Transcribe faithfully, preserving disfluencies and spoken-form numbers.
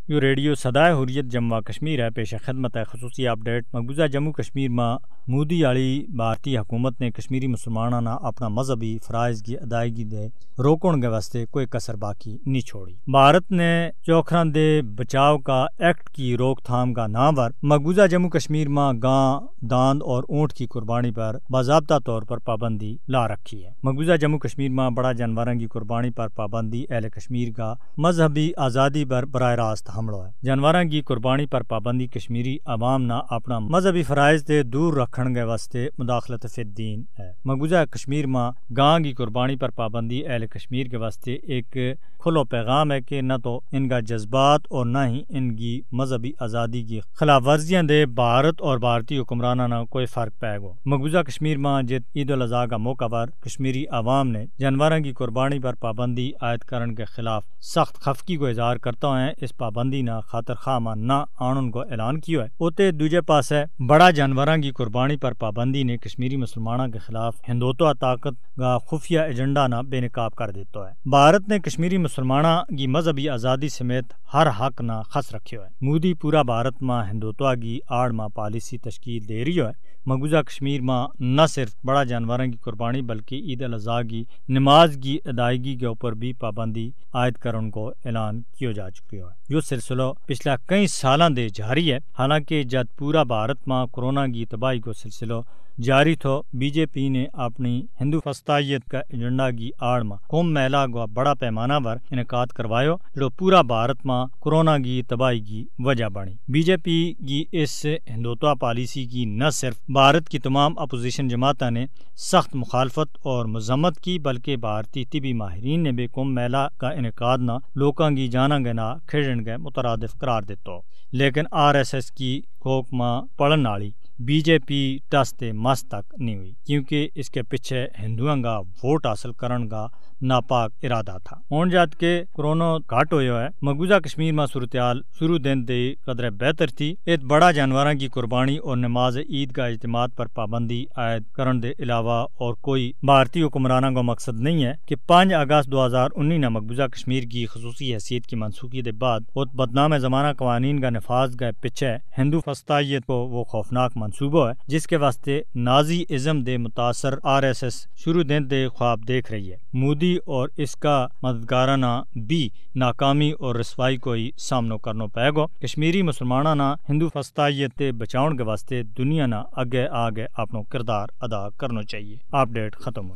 یوہ ریڈیو سدائے حریت جموں و کشمیر ہے، پیش خدمت ہے خصوصی اپ ڈیٹ۔ مقبوضہ جموں کشمیر ما مودی آلی بھارتی حکومت نے کشمیری مسلماناں نا اپنا مذہبی فرائض کی ادائیگی دے روکن کے واسطے کوئی کسر باقی نہیں چھوڑی۔ بھارت نے چوکھراں دے بچاؤ کا ایکٹ کی روک تھام کا نام پر مقبوضہ جموں کشمیر ما گاں، داند اور اونٹ کی قربانی پر باضابطہ طور پر پابندی لا رکھی ہے۔ مقبوضہ جموں کشمیر ما بڑا جانوراں کی قربانی پر پابندی اہل کشمیر کا مذہبی آزادی پر براہ راست حملو ہے۔ جانوراں کی قربانی پر پابندی کشمیری عوام نا اپنا مذہبی فرائض تے دور رکھن کے واسطے مداخلت فی الدین ہے۔ مقبوضہ کشمیر ما گاں کی قربانی پر پابندی اہل کشمیر کے واسطے ایک کھلو پیغام ہے کہ نہ تو ان کا جذبات اور نہ ہی ان کی مذہبی آزادی کی خلاف ورزیاں دے بھارت اور بھارتی حکمراناں نا کوئی فرق پائے گو۔ مقبوضہ کشمیر ما جت عید الاضحی کا موقع پر کشمیری عوام نے جانوراں کی قربانی پر پابندی عائد کرن کے خلاف سخت خفقی کو اظہار کرتا ہوئے اس پابندی نا خاطر خواہ ما نہ آنن کو اعلان کیو ہے۔ اتے دوجے پاسے بڑا جانوراں کی قربانی پر پابندی نے کشمیری مسلماناں کے خلاف ہندوتوا طاقت کا خفیہ ایجنڈا نا بے نقاب کر دیتا ہے۔ بھارت نے کشمیری مسلماناں کی مذہبی آزادی سمیت ہر حق نا خس رکھیو ہے۔ مودی پورا بھارت ما ہندوتوا کی آڑ ما پالیسی تشکیل دے رہیو ہے۔ مقبوضہ کشمیر ما نہ صرف بڑا جانوراں کی قربانی بلکہ عید الاضحی کی نماز کی ادائیگی کے اوپر بھی پابندی عائد کرن کو اعلان کیو جا چکیو ہے۔ یوہ سلسلو پچھلا کئی سالاں دے جاری ہے۔ حالانکہ جد پورا بھارت ما کرونا کی تباہی کو سلسلو جاری تھو، بی جے پی نے اپنی ہندو فستائیت کا ایجنڈا کی آڑ ما کمبھ میلہ کو بڑا پیمانا پر انعقاد کروایو، جو پورا بھارت ما کرونا کی تباہی کی وجہ بنی۔ بی جے پی کی اس ہندوتوا پالیسی کی نہ صرف بھارت کی تمام اپوزیشن جماعتاں نے سخت مخالفت اور مذمت کی بلکہ بھارتی طبی ماہرین نے بھی کمبھ میلہ کا انعقاد نا لوکاں کی جاناں کے نا کھیڈن کے مترادف قرار دیتو۔ لیکن آر ایس ایس کی کوک ما پڑھن آلی بی جے پی ٹس تے مس تک نہیں ہوئی، کیونکہ اس کے پچھے ہندوؤں کا ووٹ حاصل کرن کا ناپاک ارادہ تھا۔ ہن جد کے کرونا گھٹ ہویو ہے، مقبوضہ کشمیر ما صورتحال شروع دن دے قدرے بہتر تھی۔ ات بڑا جانوراں کی قربانی اور نماز عید کا اجتماعات پر پابندی عائد کرن دے علاوہ اور کوئی بھارتی حکمراناں کو مقصد نہیں ہے کہ پانچ اگست دو ہزار انی نا مقبوضہ کشمیر کی خصوصی حیثیت کی منسوخی دے بعد ات بدنام زمانہ قوانین کا نفاذ کے پچھے ہندو فستائیت کو وہ خوفناک منصوبو ہے، جس کے واسطے نازی ازم دے متاثر آر ایس ایس شروع دن دے خواب دیکھ رہی ہے۔ مودی اور اس کا مددگاراں نا بھی ناکامی اور رسوائی کو ہی سامنو کرنو پائے گو۔ کشمیری مسلماناں نا ہندو فستائیت تے بچاؤن کے واسطے دنیا نا اگے آگے اپنو کردار ادا کرنو چاہیے۔ اپ ڈیٹ ختم ہو۔